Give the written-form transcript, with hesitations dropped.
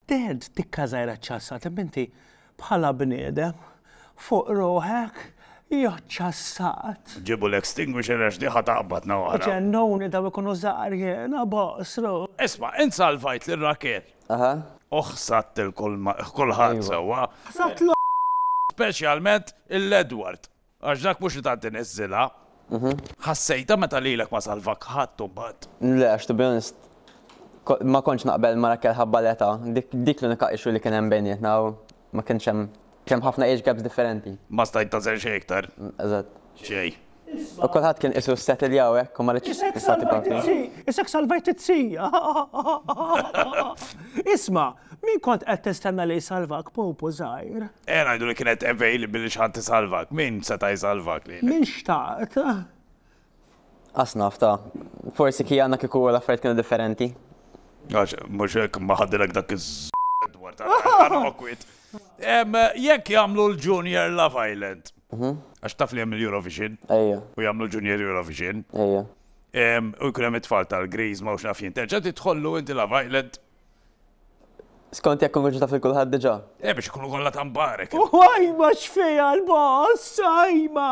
Dead tikka żgħira ċċassat imma inti bħala bniedem fuq ruħek jew ċċassat. Ġibu l-extinguisher għax di ħa taqbadna oħra. Ġennuni daw ikunu żgħar jiena bosru. Isma' int salvajt lil Raquel. Aha. U ħsadt 'il kulħadd sewwa. Ħsadt l. Speċjalment 'il Edward. Għax dak mhux li tant iniżżilha. Ħassejtha meta lilek ma salvak ħadd imbagħad? Le, għax to be honest, ma kontx naqbel ma' Raquel ħabba l-età. Dik l-unika issue li kien hemm bejnietna u ma kienx hemm, kien hemm ħafna age gaps differenti. Ma stajt tagħżel xejn iktar? Eżatt. Xejn. U kulħadd kien qisu ssettiljaw hekk u ma ridtx Isek nagħti salvajt parti. it-tzi, isek salvajt it-tija. Isma', min kont qed tistenna li jsalvak Pupu żgħir? Ejja ngħidu li kienet available li xi ħadd isalvak, min seta' jsalvak lilek? Min xtaqt? Qas naf ta. Forsi Kiana kieku l-affarijiet kienu differenti. Għax mhux hekk ma ħadilek dak iż Edward għal kwiet. Jekk jagħmlu l-Junior Love Island. Għax taf li hemm il-Eurovision. Ejja. U jagħmlu Junior Eurovision. Ejja. U jkun hemm it-tfal tal-Griżma u x'naf jien. Terġa' tidħollu inti Love Island. Skont jekk inkun taf lil kulħadd diġà. Eh biex ikunu kollha ta' mbarek. Ajma x'fiha l-boss, ajma!